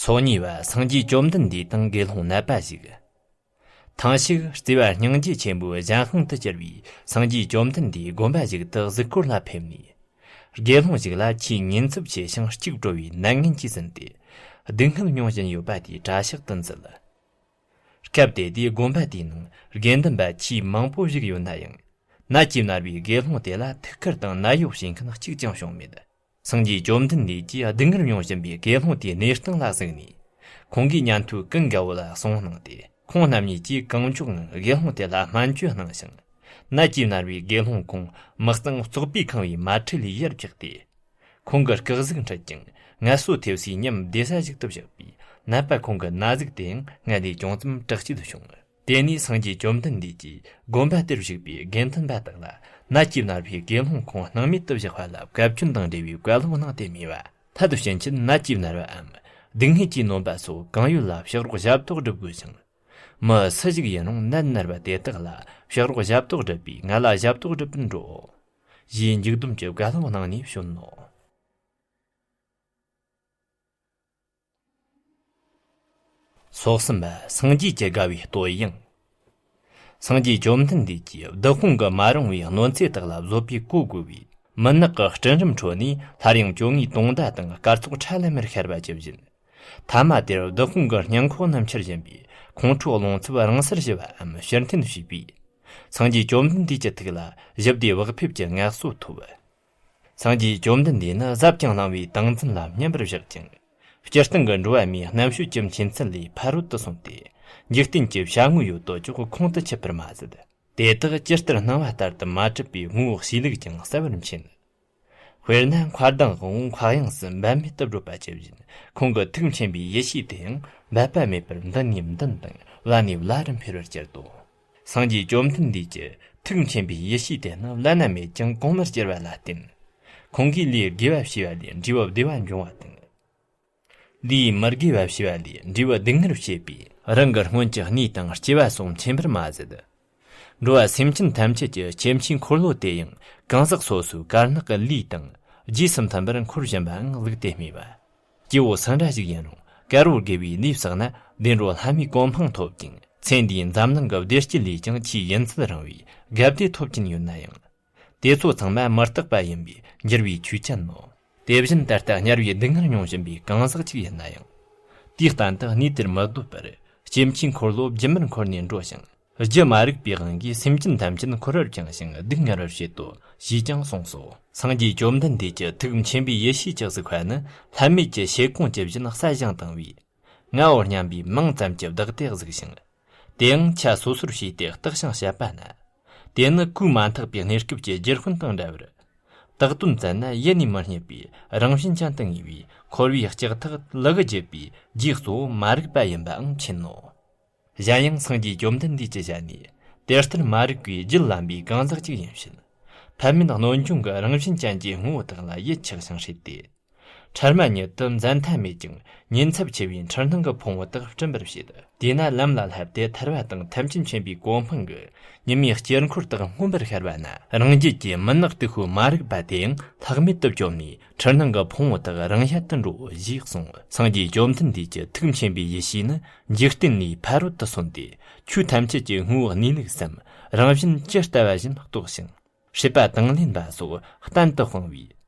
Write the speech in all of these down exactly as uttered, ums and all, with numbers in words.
ཐོག་གཉིས་པ་སངས་རྒྱས་བཅོམ་ལྡན་འདས་དང་དགེ་སློང་ནད་པ་ཞིག། ཐེངས་ཤིག་བརྩེ་བ་སྙིང་རྗེ་ཆེན་པོའི་གཞན་དབང་དུ་གྱུར་བའི་སངས་རྒྱས་བཅོམ་ལྡན་འདས་དགོན་པ་ཞིག་ཏུ་གཟིགས་སྐོར་ལ་ཕེབས་ནས། དགེ་སློང་ཞིག་ལ་ཆེས་ཉེན་ཚབས་ཆེ་ཞིང་གཅིག་གྲོལ་བའི་ནད་ངན་གྱིས་ཟིན་ཏེ། སྡུག་བསྔལ་མྱོང་བཞིན་ཡོད་པ་དེའི་གྲྭ་ཤག་ཏུ་འཛུལ། སྐབས་དེ་དུས་དགོན་པ་དེའི་ནང་དགེ་འདུན་པ་ཆེས་མང་པོ་ཞིག་ཡོད་ན་ཡང་། ནད་ཀྱིས་མནར་བའི་དགེ་སློང་དེ་ལ་ཐུགས་ཁུར་དང་ནད་གཡོག་བྱེད་མཁན་གཅིག་ཀྱང་བྱུང་མེད། སངས་རྒྱས་བཅོམ་ལྡན་འདས་ཀྱིས་སྡུག་བསྔལ་མྱོང་བཞིན་པའི་དགེ་སློང་དེའི་གནས་སྟངས་ལ་གཟིགས་ནས། ཁོང་གིས་ཉན་ཐོས་ཀུན་དགའ་བོ་ལ་གསུང་གནང་སྟེ། ཁོང་རྣམ་གཉིས་ཀྱིས་གང་མགྱོགས་ངང་དགེ་སློང་དེ་ལ་སྨན་བཅོས་གནང་ཞིང་། ནད་ཀྱིས་མནར་བའི་དགེ་སློང་ཁོང་མི་གཙང་བཙོག་པས་ཁེངས་པའི་མལ་ཁྲི་ལས་ཡར་བཀྱགས་ཏེ། ཁོང་གི་སྐུ་གཟུགས་འཁྲུད་ཅིང་ངལ་གསོ་ཐེབས་སའི་ཉམས་བདེ་ས་ཞིག་ཏུ་བཞག་པས། ནད་པ་ཁོང་གི་ན་ཟུག་དེ་ཡང་སྔར་ལས་ཅུང་ཙམ་དྲག་སྐྱེད་བྱུང་། དེ་ནས་སངས་རྒྱས་བཅོམ་ལྡན་འདས་ཀྱིས་དགོན་པ་དེར་བཞུགས་པའི་དགེ་འདུན་པ་དག་ལ་ནད་ཀྱིས་མནར་བའི་དགེ་སློང་ཁོང་སྣང་མེད་དུ་བཞག་པ་ལ་བཀའ་བཀྱོན་དང་འབྲེལ་བའི་བཀའ་སློབ་གནང་སྟེ་སྨྲས་པ། སླར་ཕྱིན་ཆད་ནད་ཀྱིས་མནར་བའམ་སྡུག་བསྔལ་གྱིས་ནོན་པ་སོགས་གང་ཡོད་ལ་ཕྱག་རོགས་ཞབས་ཏོག་སྒྲུབ་དགོས་ཤིང་། མི་སུ་ཞིག་ཡིན་རུང་ནད་མནར་བ་དེ་དག་ལ་ཕྱག་རོགས་ཞབས་ཏོག་སྒྲུབ་པས་ང་ལ་ཞབས་ཏོག་སྒྲུབ་པར་འགྲོའོ། ཞེས་འཇིགས་སྡོམ་གྱི་བཀའ་སློབ་གནང་ནས་བྱོན་ནོ། སོ་གསུམ་པ་སངས་རྒྱས་ཀྱི་དགའ་བའི་བསྟོད་དབྱངས། སངས་རྒྱས་བཅོམ་ལྡན་འདས་ཀྱིས་བདག་དབང་གི་མ་རུང་བའི་གནོད་འཚེ་དག་ལ་བཟོད་པའི་གོ་བགོ་བའི་མུན་ནག་གི་སྤྲིན་རིམ་ཁྲོད་ནས་སླར་ཡང་བཅོ་ལྔའི་དུང་ཟླ་དང་སྐར་ཚོགས་ཁྲ་ལམ་མེར་ཤར་བ་ཇི་བཞིན། ཐ་མ་དེར་བདག་དབང་གི་སྙིང་ཁོག་ནམ་འཆར་བཞིན་པའི་ཁོང་ཁྲོའི་རླུང་འཚུབ་རང་སར་ཞི་བའམ་ཕྱིར་འཐེན་བྱས་པས། སངས་རྒྱས་བཅོམ་ལྡན་འདས་ཀྱི་ཐུགས་ལ་ཞི་བདེ་བག་ཕེབས་ཀྱི་ངལ་གསོ་ཐོབ། སངས་རྒྱས་བཅོམ་ལྡན་འདས་ནི་ཟབ་ཅིང་བརླིང་བའི་ཏིང་འཛིན་ལ་སྙོམས་པར་བཞག་ཅིང་། སྤྱིར་བཏང་གི་འགྲོ་བ་མིའི་རྣམ་དཔྱོད་ཀྱི་མཁྱེན་ཚད་ལས་ཕ་རོལ་ཏུ་སོང་སྟེ། འཇིག་རྟེན་གྱི་བྱ་དངོས་ཡོད་དོ་ཅོག་ཁོང་དུ་ཆུད་པར་མ་ཟད། དེ་དག་ཇི་ལྟར་སྣང་བ་ལྟར་དུ་མ་གྲུབ་པའི་ངོ་བོ་གཤིས་ལུགས་ཀྱང་གསལ་བར་མཁྱེན། དཔེར་ན་མཁའ་ལྡིང་དབང་པོ་མཁའ་དབྱིངས་སུ་འབད་མེད་དུ་བགྲོད་པ་ཇི་བཞིན། ཁོང་གི་ཐུགས་མཁྱེན་པའི་ཡེ་ཤེས་དེ་ཡང་འབད་པ་མེད་པར་མདུན་ནས་མདུན་དང་བླ་ནས་བླ་རུ་འཕེལ་བར་གྱུར་ཏོ། སངས་རྒྱས་བཅོམ་ལྡན་འདས་ཀྱི་ཐུགས་མཁྱེན་པའི་ཡེ་ཤེས་དེ་ནི་བླ་ན་མེད་ཅིང་གོང་མར་གྱུར་པ་ལ་བརྟེན། ཁོང་གིས་ལས་དགེ་བ་བྱས་པ་ལས་འབྲས་བུ་བདེ་བ་འབྱུང་བ་དང་། ལས་མི་དགེ་བ་བྱས་པ་ལས་འབྲས་བུ་སྡུག་བསྔལ་བྱེད་པས་རང་གི་སྔོན་གྱི་གནས་དང་སྐྱེ་བ་སོགས་མཁྱེན་པར་མ་ཟད། འགྲོ་བ་སེམས་ཅན་ཐམས་ཅད་ཀྱི་སྐྱེ་འཆིའི་འཁོར་ལོ་དེ་ཡང་གང་ཟག་སོ་སོའི་དཀར་ནག་གི་ལུས་དང་རྗེས་སུ་མཐུན་པར་འཁོར་བཞིན་པའང་གཟིགས་ཏེ་སྨྲས་པ། སྐྱེ་བོ་སུ་འདྲ་ཞིག་ཡིན་རུང་དཀར་བོ་དགེ་བའི་ལུས་བསགས་ན་བདེ་འགྲོ་ལྷ་མིའི་གོ་འཕང་ཐོབ་ཅིང་། ཚེ་འདིའི་འཛམ་གླིང་གི་བདེ་སྐྱིད་ལས་ཀྱང་ཆེས་ཡུན་ཚད་རིང་བའི་དགའ་བདེ་ཐོབ་ཀྱིན་ཡོད་ན་ཡང་། དེ་ཚོ་ཚང་མ་མི་རྟག་པ་ཡིན་པས་འགྱུར་བའི་ཆོས་ཅན་ནོ། དེ་བཞིན་ད་ལྟ་དམྱལ་བའི་སྡུག་བསྔལ་མྱོང་བཞིན་པའི་གང་ཟག་ཅིག་ཡིན་ན་ཡང་། དུས་གཏན་དུ་གནས་དེར་མི་སྡོད་པར་སྐྱེ་འཆིའི་འཁོར་ལོ་རྒྱུན་མར་འཁོར་ནས་འགྲོ་ཞིང་། རྒྱུ་མ་རིག་པའི་དབང་གིས་སེམས་ཅན་ཐམས་ཅད་འཁོར་བར་བཅངས་ཤིང་སྡུག་བསྔལ་བར་བྱེད་དོ། ཞེས་ཀྱང་གསུངས་སོ། སངས་རྒྱས་བཅོམ་ལྡན་འདས་ཀྱི་ཐུགས་མཁྱེན་པའི་ཡེ་ཤེས་ཀྱི་གཟིགས་པ་ནི་ལྷད་མེད་ཀྱི་བྱེད་སྒོ་ཇི་བཞིན་གསལ་ཞིང་དྭངས་པས། ངའོ་སྙམ་པའི་མིང་ཙམ་གྱིས་བདག་དེ་གཟིགས་ཤིང་། དེའང་ཆ་སོ་སོར་ཕྱེ་སྟེ་བརྟག་ཞིང་དཔྱད་པ་ན། དེ་ནི་གོས་མ་འཐག་པའི་གནས་སྐབས་ཀྱི་རྒྱུ་སྤུན་དང་འདྲ་བར། བརྟག་དོན་བཙལ་ན་ཡེ་ནས་མི་རྙེད་པའི་རང་བཞིན་ཅན་དུ་ངེས་པའི་འཁོར་བའི་ལྕགས་ཐག་ལུ་གུ་བརྒྱུད་པའི་རྗེས་གཙོ་བོ་མ་རིག་པ་ཡིན་པའང་མཁྱེན་ནོ། གཞན་ཡང་སངས་རྒྱས་བཅོམ་ལྡན་འདས་ཀྱི་ཞལ་ནས། དེ་ལྟར་མ་རིག་པས་རྒྱུད་ལམ་པའི་གང་ཟག་ཅིག་ཡིན་ཕྱིན། ཕན་མེད་གནོད་འབྱུང་གི་རང་བཞིན་ཅན་གྱི་དངོས་པོ་དག་ལ་ཡིད་ཆགས་ཤིང་ཧྲིལ་ཏེ། འཕྲལ་མ་ཉིད་དུ་འཛད་མཐའ་མེད་ཅིང་ཉེན་ཚབས་ཆེ་བའི་འཁྲུལ་སྣང་གི་ཕུང་པོ་དག་སྤྲིན་པར་བྱེད། དེས་ན་ལམ་ལ་བསླབས་ཏེ་ཐར་པ་དང་ཐམས་ཅད་མཁྱེན་པའི་གོ་འཕང་གི་ཉི་མའི་དཀྱིལ་འཁོར་དག་མངོན་པར་ཤར་བ་ན། རང་རྒྱུད་ཀྱི་མུན་ནག་སྟུག་པོའི་མ་རིག་པ་དེ་ཡང་ལྷག་མེད་དུ་བཅོམ་ནས་འཁྲུལ་སྣང་གི་ཕུང་པོ་དག་རང་ཡལ་དུ་འགྲོའོ། ཞེས་གསུངས། སངས་རྒྱས་བཅོམ་ལྡན་འདས་ཀྱི་ཐུགས་མཁྱེན་པའི་ཡེ་ཤེས་ནི་འཇིག་རྟེན་ལས་ཕ་རོལ་ཏུ་སོན་ཏེ། ཆོས་ཐམས་ཅད་ཀྱི་དངོས་པོ་གནས་ལུགས་སམ་རང་བཞིན་ཇི་ལྟ་བ་བཞིན་རྟོགས་ཤིང་། སྲིད་པ་དང་ལེན་པ་སོགས་གཏན་དུ་སྤངས་པས།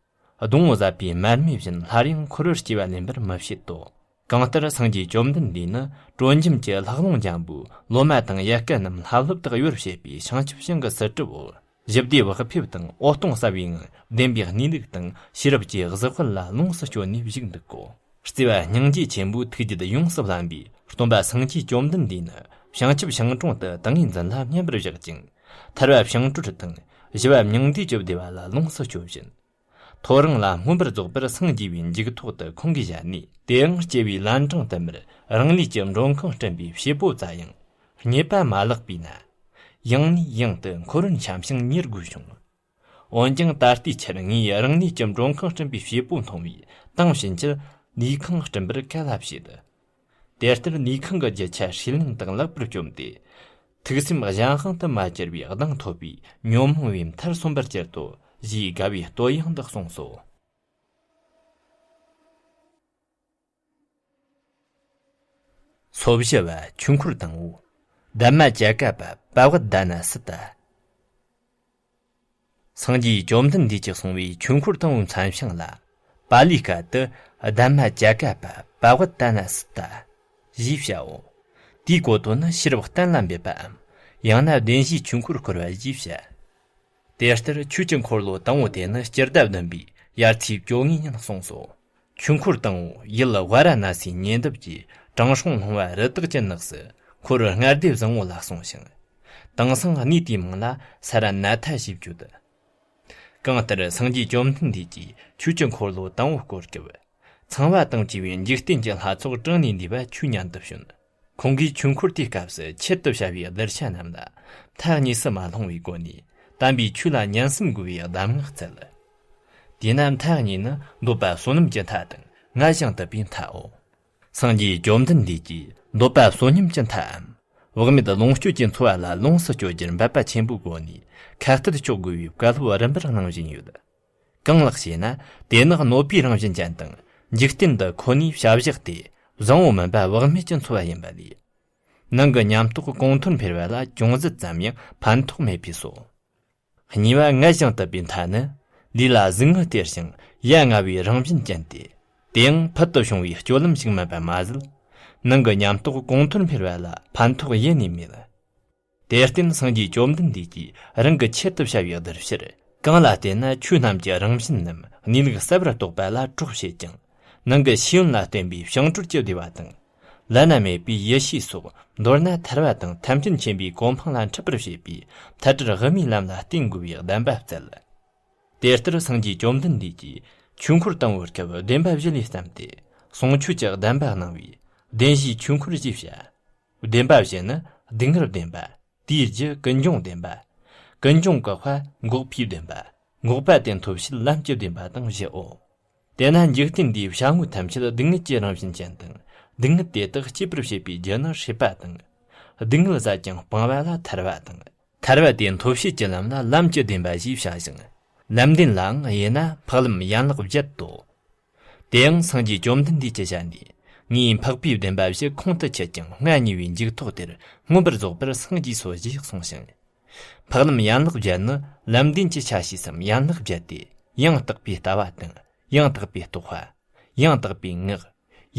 སྡོང་བོ་ཟད་པའི་མར་མེ་བཞིན་སླར་ཡང་འཁོར་བར་སྐྱེ་བ་ལེན་པར་མི་བྱེད་དོ། གང་ལྟར་སངས་རྒྱས་བཅོམ་ལྡན་འདས་ནི་དྲོན་འཇམ་གྱི་ལྷགས་རླུང་འཇམ་པོས་ལོ་མ་དང་ཡལ་ག་རྣམས་ལྷབ་ལྷུབ་ཏུ་གཡོར་བྱེད་པའི་བྱང་ཆུབ་ཤིང་གི་སྲིད་གྲིབ་འོག་ཞི་བདེ་བག་ཕེབས་དང་འོད་སྟོང་གསལ་བའི་ངང་བདེན་པའི་གནས་ལུགས་དང་ཤེས་རབ་ཀྱི་གཟི་དཔལ་ལ་ལོངས་སུ་སྤྱོད་ནས་བཞུགས་འདུག་གོ། བརྩེ་བ་སྙིང་རྗེ་ཆེན་པོའི་ཐུགས་རྒྱུད་ཡོངས་སུ་བརླན་པའི་སྟོན་པ་སངས་རྒྱས་བཅོམ་ལྡན་འདས་ནི་བྱང་ཆུབ་ཤིང་དྲུང་དུ་ཏིང་ངེ་འཛིན་ལ་སྙོམས་པར་བཞག་ཅིང་། ཐར་པ་བྱང་གྲོལ་དང་ཞི་བ་མྱང་འདས་ཀྱི་བདེ་བ་ལ་ལོངས་སུ་སྤྱོད་བཞིན། ཐོ་རངས་ལ་སྨོན་པར་རྫོགས་པར་སངས་རྒྱས་པའི་མཇུག་ཐོག་ཏུ་ཁོང་གིས་བཞེས་ནས། དེའང་སྐྱེ་བའི་ལན་གྲངས་དུ་མར་རང་ལུས་ཀྱི་མགྲོན་ཁང་སྤྲིན་པའི་བྱེད་པོ་བཙའ་ཡང་རྙེད་པ་མ་ལགས་པས་ན། ཡང་ནས་ཡང་དུ་འཁོར་བར་འཁྱམས་ཤིང་ཉེར་དགོས་བྱུང་། འོན་ཀྱང་ད་ལྟའི་ཆར་ངས་རང་ལུས་ཀྱི་མགྲོན་ཁང་སྤྲིན་པའི་བྱེད་པོ་མཐོང་བས་དེང་ཕྱིན་ཆད་ལུས་ཁང་སྤྲིན་པར་ག་ལ་བྱེད། དེ་ལྟར་ལུས་ཁང་གི་རྒྱུ་ཆ་ཧྲིལ་ལེན་དང་ལེགས་པར་བཅོམ་སྟེ། ཐུགས་སེམས་གཞན་དབང་དུ་མ་གྱུར་པའི་གདེང་ཐོབ་པས་ཉོན་མོངས་པའི་མཐར་སོན་པར་གྱུར་ཏོ། ཞེས་དགའ་བའི་བསྟོད་དབྱངས་འདི་གསུངས་སོ། ཚོ་བཞི་བ་ཆོས་འཁོར་དང་པོ། གདམས་མ་ཅ་ག་པ་པ་བ་ད་ན་སི་ཏ། སངས་རྒྱས་བཅོམ་ལྡན་འདས་ཀྱིས་གསུངས་པའི་ཆོས་འཁོར་དང་པོའི་མཚན་བྱང་ལ། པཱ་ལིའི་སྐད་དུ་གདམས་མ་ཅ་ག་པ་པ་བ་ད་ན་སི་ཏ་ཞེས་བྱའོ། དེའི་གོ་དོན་ནི་ཤེས་རབ་གཏན་ལ་འབེབས་པའམ། ཡང་ན་བདེན་བཞིའི་ཆོས་འཁོར་བསྐོར་བ་ཞེས་བྱ། དེ་ལྟར་ཆོས་ཀྱི་འཁོར་ལོ་དང་པོ་དེ་ནི་སྤྱི་ཟླ་བདུན་པའི་ཡར་ཚེས་བཅོ་ལྔའི་ཉིན་གསུངས་སོ། ཆོས་འཁོར་དང་པོ་ཡུལ་ཝཱ་ར་ཎ་སིའི་ཉེ་འདབས་ཀྱི་དྲང་སྲོང་ལྷུང་བ་རི་དྭགས་ཀྱི་ནགས་སུ་འཁོར་ལྔ་སྡེ་བཟང་པོ་ལ་གསུངས་ཤིང་། དེང་སང་གནས་དེའི་མིང་ལ་ས་ར་ནཱ་ཐ་ཞེས་བརྗོད། གང་ལྟར་སངས་རྒྱས་བཅོམ་ལྡན་འདས་ཀྱིས་ཆོས་ཀྱི་འཁོར་ལོ་དང་པོ་བསྐོར་སྐབས། ཚངས་པ་དང་བཅས་པའི་འཇིག་རྟེན་གྱི་ལྷ་ཚོགས་གྲངས་ལས་འདས་པ་ཆོས་ཉན་དུ་བྱོན། ཁོང་གིས་ཆོས་འཁོར་དེའི་སྐབས་སུ་ཆེད་དུ་བྱ་བའི་གདུལ་བྱ་རྣམས་ལ་མཐའ་གཉིས་སུ་མ་ལྷུང་བའི་སྒོ་ནས་དམ་པའི་ཆོས་ལ་ཉན་སེམས་དགོས་པའི་གདམས་ངག་སྩལ། དེས་ན་མཐའ་གཉིས་ནི་འདོད་པ་བསོད་ནམས་ཀྱི་མཐའ་དང་ངལ་ཞིང་དུབ་པའི་མཐའོ། སངས་རྒྱས་བཅོམ་ལྡན་འདས་ཀྱིས་འདོད་པ་བསོད་ཉམས་ཀྱི་མཐའམ། བག་མེད་ལོངས་སྤྱོད་ཀྱི་འཚོ་བ་ལ་ལོངས་སུ་སྤྱོད་རྒྱུར་འབད་པ་ཆེན་པོའི་སྒོ་ནས་ཁ་གཏད་གཅོག་དགོས་པའི་བཀའ་སློབ་རིམ་པར་གནང་བཞིན་ཡོད། གང་ལགས་ཞེ་ན། དེ་ནི་གནོད་པའི་རང་བཞིན་ཅན་དང་འཇིག་རྟེན་དུ་ཁོ་ནའི་བྱ་བཞག་སྟེ་བཟང་པོ་མིན་པ་བག་མེད་ཀྱི་འཚོ་བ་ཡིན་པ་ལས། ནང་གི་ཉམས་རྟོགས་གོང་མཐོར་འཕེལ་བ་ལ་ཅུང་ཟད་ཙམ་ཡང་ཕན་ཐོགས་མེད་པས་སོ། གཉིས་པ་ངལ་ཞིང་དུབ་པའི་མཐའ་ནི། ལུས་ལ་ཟུག་རྔུ་སྟེར་ཞིང་ཡ་ང་བའི་རང་བཞིན་ཅན་ཏེ། དེ་ཡང་ཕུལ་དུ་བྱུང་བའི་སྤྱོད་ལམ་ཞིག་མིན་པ་མ་ཟད། ནང་གི་ཉམས་རྟོགས་གོང་མཐོར་འཕེལ་བ་ལ་ཕན་ཐོགས་ཡེ་ནས་མེད། དེར་བརྟེན་སངས་རྒྱས་བཅོམ་ལྡན་འདས་ཀྱིས་རང་གི་ཆེད་དུ་བྱ་བའི་གདུལ་བྱར། གང་ལ་བརྟེན་ན་ཆོས་རྣམས་ཀྱི་རང་བཞིན་ནམ་གནས་ལུགས་གསལ་བར་རྟོགས་པ་ལ་གྲོགས་བྱེད་ཅིང་། ནང་གི་ཤེས་ཡོན་ལ་བརྟེན་པའི་བྱང་གྲོལ་གྱི་བདེ་བ་དང་། བླ་ན་མེད་པའི་ཡེ་ཤེས་སོགས། མདོར་ན་ཐར་བ་དང་ཐམས་ཅད་མཁྱེན་པའི་གོ་འཕང་ལ་འཕྲད་པར་བྱེད་པའི་ཐལ་བྲལ་དབུ་མའི་ལམ་ལ་བརྟེན་དགོས་པའི་གདམས་པ་སྩལ། དེ་ལྟར་སངས་རྒྱས་བཅོམ་ལྡན་འདས་ཀྱིས་ཆོས་འཁོར་དང་པོའི་སྐབས་བདེན་པ་བཞི་ལས་བརྩམས་ཏེ། གསུང་ཆོས་ཀྱི་གདམས་པ་གནང་བས་བདེན་བཞིའི་ཆོས་འཁོར་ཞེས་བྱ། བདེན་པ་བཞི་ནི། སྡུག་བསྔལ་བདེན་པ། དེའི་རྒྱུ་ཀུན་འབྱུང་བདེན་པ། ཀུན་འབྱུང་བཀག་པ་འགོག་པའི་བདེན་པ། འགོག་པ་དེ་འཐོབ་བྱེད་ལམ་གྱི་བདེན་པ་དང་བཞིའོ། དེས་ན་འཇིག་རྟེན་འདིའི་བྱ་དངོས་ཐམས་ཅད་སྡུག་བསྔལ་གྱི་རང་བཞིན་ཅན་དང་། སྡུག་བསྔལ་དེ་དག་སྐྱེད་པར་བྱེད་པའི་རྒྱུ་ནི་སྲེད་པ་དང་། སྡུག་བསྔལ་ཟད་ཅིང་སྤངས་པ་ལ་ཐར་བ་དང་། ཐར་བ་དེ་འཐོབ་བྱེད་ཀྱི་ལམ་ལ་ལམ་གྱི་བདེན་པ་ཞེས་བྱ་ཞིང་། ལམ་བདེན་ལའང་དབྱེ་ན་འཕགས་ལམ་ཡན་ལག་བརྒྱད་དོ། དེ་ཡང་སངས་རྒྱས་བཅོམ་ལྡན་འདས་ཀྱི་ཞལ་ནས། ངས་འཕགས་པའི་བདེན་པ་བཞི་ཁོང་དུ་ཆུད་ཀྱང་ང་ཉེ་བའི་འཇུག་ཐོག་དེར་མངོན་པར་རྫོགས་པར་སངས་རྒྱས་སོ་ཞེས་གསུངས་ཤིང་། འཕགས་ལམ་ཡན་ལག་བརྒྱད་ནི་ལམ་བདེན་གྱི་ཆ་ཤས་སམ་ཡན་ལག་བརྒྱད་དེ། ཡང་དག་པའི་ལྟ་བ་དང་། ཡང་དག་པའི་རྟོགས་པ། ཡང་དག་པའི་ངག།